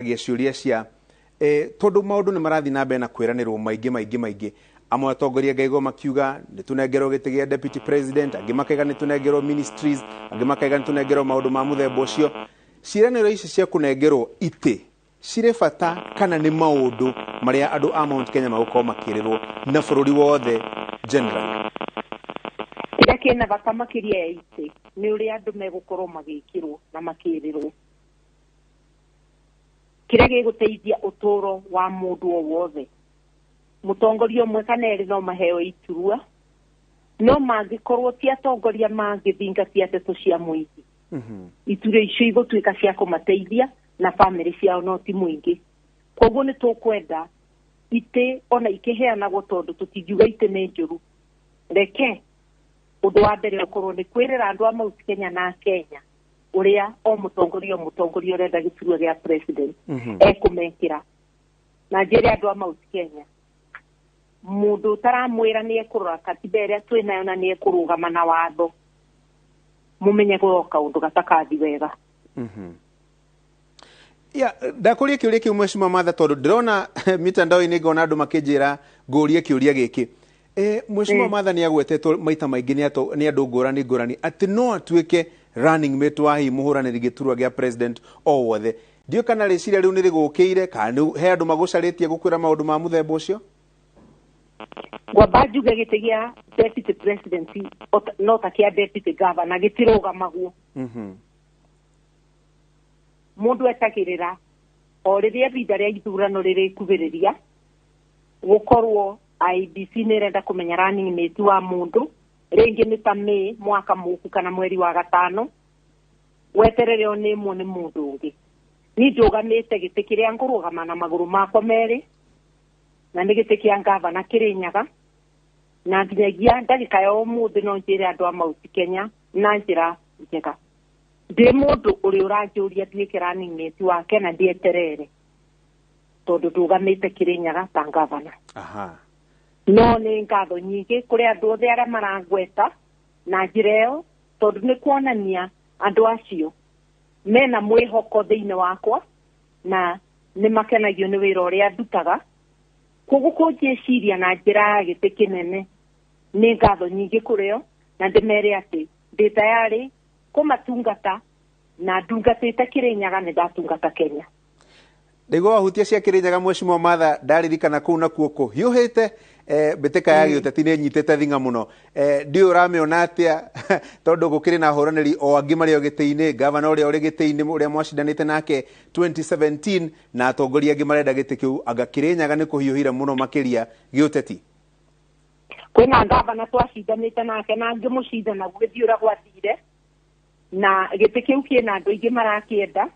Ciũria cia tondũ maũndũ nĩ marathiĩ na mbere na kwĩranĩrwo maingĩ maingĩ maingĩ. Amwe atongoria ngaigua makiuga nĩ tũnengerwo gĩtĩ gĩa deputy president, angĩ makaiga nĩ tũnengerwo ministries, angĩ makaiga nĩ tũnengerwo maũndũ ma mũthemba ũcio. Ciĩranĩro ici cia kũnengerwo itĩ cirĩ bata kana nĩ maũndũ marĩa andũ a Mount Kenya magũkorwo makĩrĩrwo na bũrũri wothe generally? Kĩrĩa kĩna bata makĩria ya itĩ nĩ ũrĩa andũ megũkorwo magĩkĩrwo na makĩrĩrwo, kĩrĩa gĩgũteithia ũtũũro wa mũndũ o wothe. Mũtongoria ũmwe kana erĩ no maheo iturwa, no mangĩkorwo ti atongoria mangĩthingatia ndeto cia mũingĩ, iturwa icio igũtuĩka cia kũmateithia na bamĩrĩ ciao, no ti mũingĩ. Koguo nĩ tũkwenda itĩ ona ikĩheanagwo, tondũ tũtingiuga itĩ nĩ njũru. Reke ũndũ wa mbere ũkorwo nĩ kwĩrĩra andũ a Mount Kenya na Kenya ũrĩa o mũtongoria, o mũtongoria ũrenda gĩturwa gĩa president ekũmekĩra. Na njĩre andũ a Mount Kenya, mũndũ ũtaramwĩra nĩ ekũrora katiba ĩrĩa twĩ nayo na nĩ ekũrũgama na watho, mũmenye gwĩ kaũndũ gatakathi wega. Ya ndakũria kĩũria kĩu, Mheshimiwa Martha, tondũ ndĩrona mitandao-inĩ ngona andũ makĩnjĩra ngũrie kĩũria gĩkĩ. Mheshimiwa Martha nĩ agwetetwo maita maingĩ nĩ andũ ngũrani ngũrani atĩ no atuĩke running mate wa hihi mũhũranĩri gĩturwa gĩa president o wothe. Ndiũĩ kana rĩciria rĩu nĩ rĩgũkĩire kana he andũ magũcarĩtie gũkwĩra maũndũ ma mũthemba ũcio. Ngwamba njuge gĩtĩ gĩa deputy president no ta kĩa deputy governor, gĩtirũgamagwo. Mũndũ etagĩrĩra o rĩrĩa ihinda rĩa ithurano rĩrĩkuhĩrĩria, gũkorwo IEBC nĩ ĩrenda kũmenya running mate wa mũndũ, rĩngĩ nĩ ta May mwaka mũku kana mweri wa gatano, weterere o nĩ ĩmwe nĩ mũndũ ũngĩ. Niĩ ndũgamĩte gĩtĩ kĩrĩa ngũrũgama na magũrũ makwa merĩ, na nĩ gĩtĩ kĩa ngavana Kĩrĩnyaga, na nginyagia ndagĩka ya ũmũthĩ no njĩre andũ a Mount Kenya na njĩra njega, ndĩ mũndũ ũrĩa ũranjũria nduĩke running mate wake na ndieterere, tondũ ndũgamĩte Kĩrĩnyaga ta ngavana. No nĩ ngatho nyingĩ kũrĩ andũ othe arĩa marangweta na njĩra ĩyo, tondũ nĩ kuonania andũ acio mena mwĩhoko thĩinĩ wakwa na nĩ makenagio nĩ wĩra ũrĩa ndutaga. Koguo kũnjĩciria na njĩra ya gĩtĩ kĩnene nĩ ngatho nyingĩ kũrĩo, na ndĩmere atĩ ndĩ tayarĩ kũmatungata, na ndungatĩte Kĩrĩnyaga, nĩ ndatungata Kenya. Ndaigua wahutia cia Kĩrĩnyaga, Mheshimiwa Martha, ndaririkana kũu nakuo kũhiũhĩte, mbĩtĩka ya gĩũteti nĩ ĩnyitĩte thing'a mũno. Ndiũĩ ũramĩona atĩa, tondũ gũkĩrĩ na ahũranĩri o angĩ marĩ o gĩtĩ-inĩ, gavana ũrĩa ũrĩ gĩtĩ-inĩ ũrĩa mwacindanĩte nake 2017 na atongoria angĩ marenda gĩtĩ kĩu. Anga Kĩrĩnyaga nĩ kũhiũhire mũno makĩria gĩũteti? Kwĩna ngavana twacindanĩte nake na ngĩmũcinda, na gũgĩthiĩ ũrĩa gwathire, na gĩtĩ kĩu kĩna andũ aingĩ marakĩenda,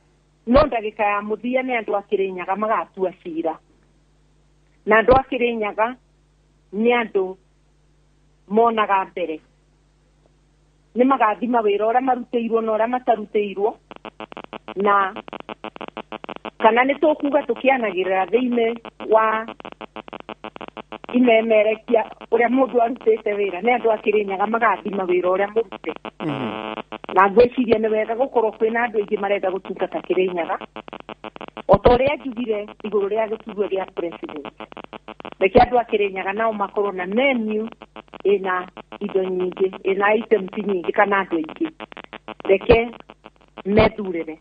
no ndagĩka ya mũthia nĩ andũ a Kĩrĩnyaga magatua cira, na andũ a Kĩrĩnyaga nĩ andũ monaga mbere, nĩ magathima wĩra ũrĩa marutĩirwo na ũrĩa matarutĩirwo, na kana nĩ tũkuga tũkĩanagĩrĩra thĩinĩ wa imemerekia ũrĩa mũndũ arutĩte wĩra. Nĩ andũ a Kĩrĩnyaga magathima wĩra ũrĩa mũrute, na ngwĩciria nĩ wega gũkorwo kwĩna andũ aingĩ marenda gũtungata Kĩrĩnyaga. O ta ũrĩa njugire igũrũ rĩa gĩturwa gĩa president, reke andũ a Kĩrĩnyaga nao makorwo na menu ĩna indo nyingĩ, ĩna items nyingĩ kana andũ aingĩ, reke methurĩre,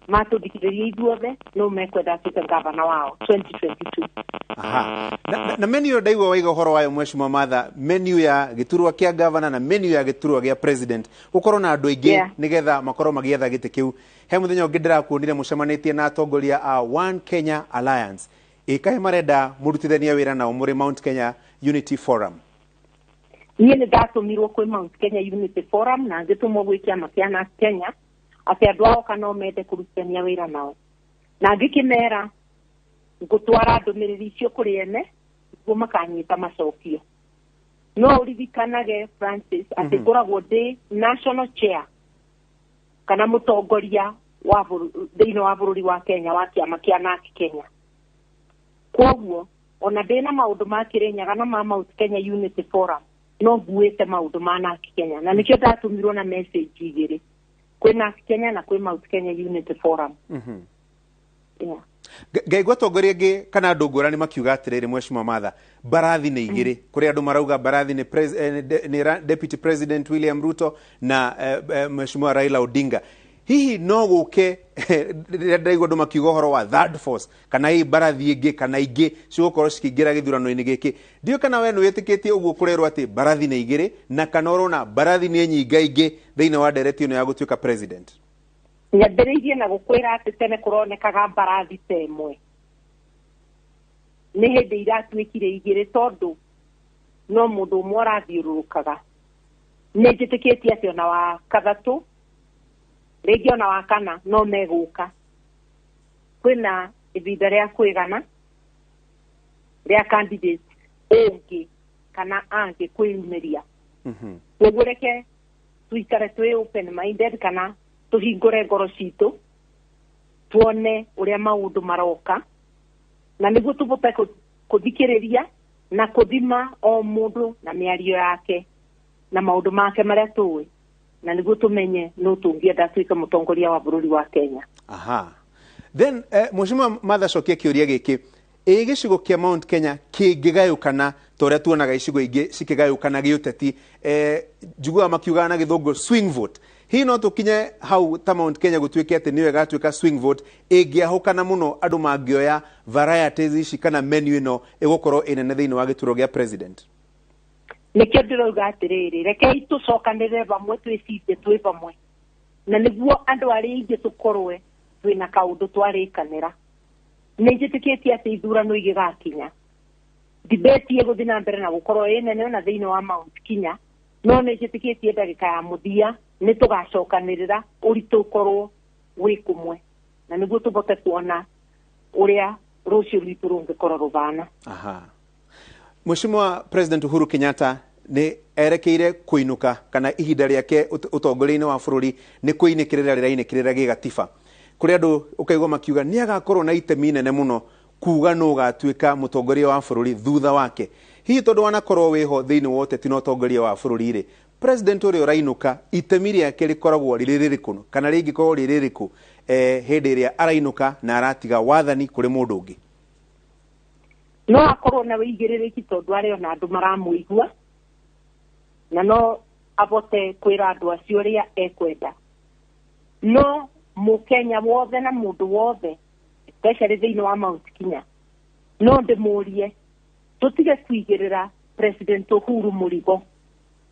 matũthikĩrĩrie ithuothe no mekwenda atuĩke gavana wao 2022. Aha. Na menu ĩyo ndaigua waiga ũhoro wayo, Mheshimiwa Martha, menu ya gĩturwa kĩa gavana na menu ya gĩturwa gĩa president, gũkorwo na andũ aingĩ nĩgetha makorwo magĩetha gĩtĩ kĩu. He mũthenya ũngĩ ndĩrakuonire mũcemanĩtie na atongoria a One Kenya Alliance. Ĩ kaĩ marenda mũrutithanie wĩra nao mũrĩ Mount Kenya Unity Forum? Niĩ nĩ ndatũmirwo kwĩ Mount Kenya Unity Forum na ngĩtũmwo gwĩ kĩama kĩa NARC Kenya atĩ andũ ao kana no mende kũrutithania wĩra nao, na ngĩkĩmera ngũtwara ndũmĩrĩri icio kũrĩ ene nĩguo makanyita macokio. No ũririkanage, Francis, atĩ ngoragwo ndĩ national chair kana mũtongoria wa thĩinĩ wa bũrũri wa Kenya wa kĩama kĩa NARC Kenya. Koguo ona ndĩna maũndũ ma Kĩrĩnyaga na ma Mount Kenya Unity Forum, no nguĩte maũndũ ma NARC Kenya, na nĩkĩo ndatũmirwo na message igĩrĩ, kwĩ NARC Kenya na kwĩ Mount Kenya Unity Forum. Yeah. Ngaigua atongoria angĩ kana andũ ngũrani makiuga atĩrĩrĩ, Mheshimiwa Martha, mbarathi nĩ igĩrĩ. Kũrĩ andũ marauga mbarathi nĩ nĩ Deputy President William Ruto na Mheshimiwa Raila Odinga. Hihi no gũke rĩrĩa ndĩraigua andũ makiuga ũhoro wa third force, kana hihi mbarathi ĩngĩ kana ingĩ cigũkorwo cikĩingĩra gĩthurano-inĩ gĩkĩ? Ndiũĩ kana we nĩ wĩtĩkĩtie ũguo kũrerwo atĩ mbarathi nĩ igĩrĩ, na kana ũrona mbarathi nĩ nyingaingĩ thĩinĩ wa ndereti ĩno ya gũtuĩka president? Nyambĩrĩirie na gũkwĩra atĩ tene kũronekaga mbarathi ta ĩmwe, nĩ hĩndĩ iratuĩkire igĩrĩ tondũ no mũndũ ũmwe ũrathiũrũrũkaga. Nĩ njĩtĩkĩtie atĩ ona wa kathatũ rĩngĩ ona wa kana no megũka. Kwĩna ihinda rĩa kwĩgana rĩa candidate ũngĩ kana angĩ kwĩyumĩria. Koguo reke tuikare twĩ open minded kana tũhingũre ngoro citũ tuone ũrĩa maũndũ maroka, na nĩguo tũbote kũthikĩrĩria na kũthima o mũndũ na mĩario yake na maũndũ make marĩa tũĩ, na nĩguo tũmenye nũ tũngĩenda atuĩke mũtongoria wa bũrũri wa Kenya. Aha. Then Mheshimiwa Martha, cokia kĩũria gĩkĩ: ĩ gĩcigo kĩa Mount Kenya kĩngĩgayũkana ta ũrĩa tuonaga icigo ingĩ cikĩgayũkana gĩũteti, njiguaga makiugaga na gĩthũngũ swing vote, hihi no tũkinye hau ta Mount Kenya gũtuĩke atĩ nĩyo ĩgatuĩka swing vote ĩngĩahũkana mũno, andũ mangĩoya varieties ici kana menu ĩno ĩgũkorwo ĩnene thĩinĩ wa gĩturwa gĩa president? Nĩkĩo ndĩrauga atĩrĩrĩ, rekei tũcokanĩrĩre vamwe, twĩcirie twĩ vamwe, na nĩguo andũ arĩa aingĩ tũkorwe twĩna kaũndũ twarĩkanĩra. Nĩ njĩtĩkĩtie atĩ ithurano igĩgakinya, debate ĩgũthiĩ na mbere na gũkorwo ĩ nene ona thĩinĩ wa Mount Kenya, no nĩ njĩtĩkĩtie ndagĩka ya mũthia nĩ tũgacokanĩrĩra ũritũ ũkorwo wĩ kũmwe, na nĩguo tũbote kuona ũrĩa rũciũ rwitũ rũngĩkorwo rũbana. Aha. Mheshimiwa President Uhuru Kenyatta nĩ erekeire kũinũka, kana ihinda rĩake ũtongoria-inĩ wa bũrũri nĩ kũinĩkĩrĩra rĩrainĩkĩrĩra gĩgatiba. Kũrĩ andũ ũkaigua makiuga nĩ agakorwo na itemi inene mũno kuga nũ ũgatuĩka mũtongoria wa bũrũri thutha wake. Hihi tondũ wanakorwo wĩho thĩinĩ wa ũteti na ũtongoria wa bũrũri rĩ, president ũrĩa ũrainũka itemi rĩake rĩkoragwo rĩrĩ rĩrĩkũ, kana rĩngĩkorwo rĩrĩ rĩrĩkũ hĩndĩ ĩrĩa arainũka na aratiga wathani kũrĩ mũndũ ũngĩ? No akorwo na wĩigĩrĩrĩki tondũ arĩ ona andũ maramũigua, na no abote kwĩra andũ acio ũrĩa ekwenda. No mũkenya wothe na mũndũ wothe, especially thĩinĩ wa Mount Kenya, no ndĩmũrie tũtige kũigĩrĩra President Uhuru mũrigo,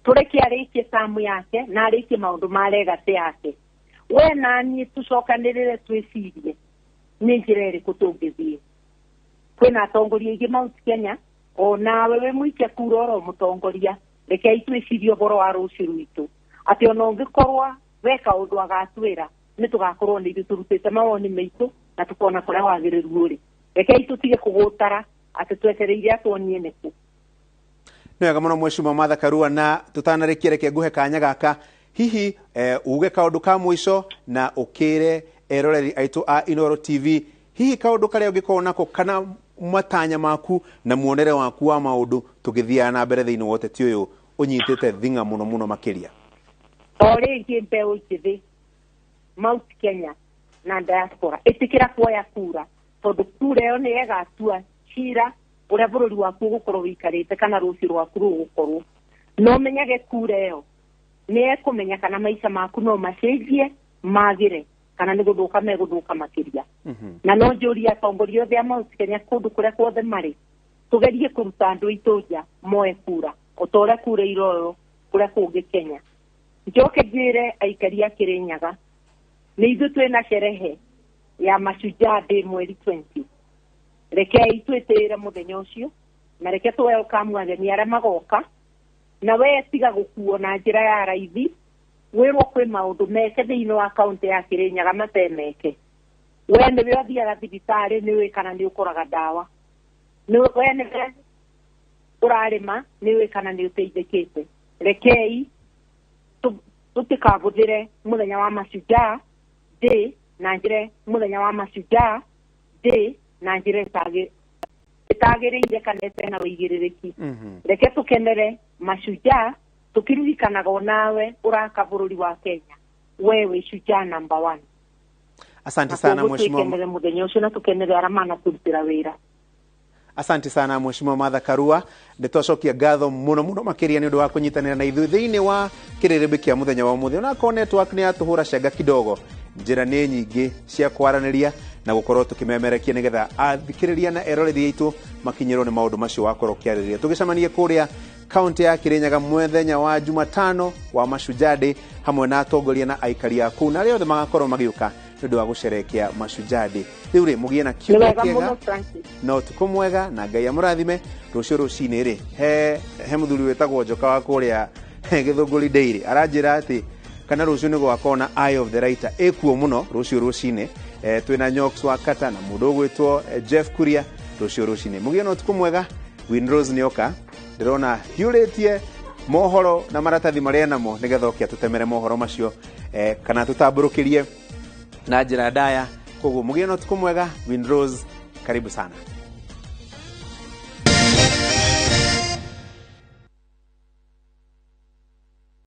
tũreke arĩkie tamu yake na arĩkie maũndũ ma legacy yake. We na niĩ tũcokanĩrĩre twĩcirie nĩ njĩra ĩrĩkũ tũngĩthiĩ. Kwĩna atongoria aingĩ Mount Kenya, onawe wĩ mũikia kura oro mũtongoria, rekei twĩcirie ũhoro wa rũciũ rwitũ, atĩ ona ũngĩkorwo weka ũndũ agatwĩra, nĩ tũgakorwo nĩ ithuĩ tũrutĩte mawoni maitũ na tũkona kũrĩa wagĩrĩru ũrĩ. Rekei tũtige kũgũtara atĩ twetereire atuonie nĩkũ. Nĩ wega mũno Mheshimiwa Martha Karua, na tũtanarĩkia reke nguhe kanya gaka hihi uge kaũndũ ka mũico na ũkĩre eroreri aitũ a Inooro TV hihi kaũndũ karĩa ũngĩkorwo nako kana matanya maku na muonere waku wa maũndũ tũgĩthiaga na mbere thĩinĩ wa ũteti ũyũ ũnyitĩte thing'a mũno mũno makĩria. O rĩngĩ mbeũ njĩthĩ Mount Kenya na diaspora, ĩtĩkĩra kuoya kura, tondũ kura ĩyo nĩ ĩgatua cira ũrĩa bũrũri waku ũgũkorwo wĩikarĩte kana rũciũ rwaku rũgũkorwo. No menyage kura ĩyo nĩ ĩkũmenya kana maica maku no macenjie magĩre kana nĩ gũthũka megũthũka makĩria. Na no njũrie atongoria othe a Mount Kenya kũndũ kũrĩa kuothe marĩ, tũgerie kũruta andũ aitũ nja moe kura o ta ũrĩa kura iroywo kũrĩa kũngĩ Kenya. Njoke njĩre aikari a Kĩrĩnyaga nĩ ithuĩ twĩna sherehe ya Mashujaa Day mweri 20. Rekei twĩtĩĩre mũthenya ũcio, na reke tũ welcome ageni arĩa magoka, na we tiga gũkuo na njĩra ya raithi, wĩrwo kwĩ maũndũ meke thĩinĩ wa kaũntĩ ya Kĩrĩnyaga matemeke. We nĩwe ũthiaga thibitarĩ, nĩũĩ kana nĩ ũkoraga ndawa, we nĩwe ũrarĩma, nĩũĩ kana nĩ ũteithĩkĩte. Rekei tũtikabũthĩre mũthenya wa Mashujaa Day na njĩra mũthenya wa Mashujaa Day na njĩra ĩtagĩrĩire kana ĩtena wĩigĩrĩrĩki. Reke tũkenere Mashujaa tũkĩririkanaga onawe ũraka bũrũri wa Kenya, we wĩ shujaa number 1. Asante Na sana koguo mheshimiwa. twĩkenere mũthenya ũcio na tũkenere arĩa manatũrutĩra wĩra. Asante sana Mheshimiwa Martha Karua, nĩ twacokia ngatho mũno mũno makĩria nĩ ũndũ wa kũnyitanĩra na ithuĩ thĩinĩ wa kĩrĩrĩmbĩ kĩa mũthenya wa ũmũthĩ. Onakorwo network nĩ yatũhũra cenga kidogo, njĩra nĩ nyingĩ cia kwaranĩria na gũkorwo tũkĩmemerekia nĩgetha athikĩrĩria na eroreri aitũ makinyĩrwo nĩ maũndũ macio wakorwo ũkĩarĩrĩria. Tũgĩcemanie kũrĩa kaunti ya Kirinyaga mũthenya wa Jumatano wa Mashujaa Day hamwe na atongoria na aikari a kũu na arĩa othe magakorwo magĩũka nĩ ũndũ wa gũcerekea Mashujaa Day. Rĩu rĩ, mũgĩe na Nĩ kiumia wega kĩega mũno, Francis. Na ũtukũ mwega, na Ngai amũrathime. Rũciũ rũcinĩ rĩ, he mũthuri wĩtagwo Njoka wa kũrĩa Gĩthũngũri Dairy aranjĩra atĩ kana rũciũ nĩ gwakorwo na Eye of the Writer ĩkuo mũno rũciũ rũcinĩ. Twĩna Nyox wa Kata na mũndũ ũgwĩtwo Jeff Kuria rũciũ rũcinĩ. Mũgĩe na ũtukũ mwega. Winrose nĩoka, ndĩrona hiũrĩtie mohoro na maratathi marĩa namo nĩgetha oke atũtemere mohoro macio, kana tũtambũrũkĩrie na njĩra ndaya. Koguo mũgĩe na ũtukũ mwega. Winrose, karibu sana.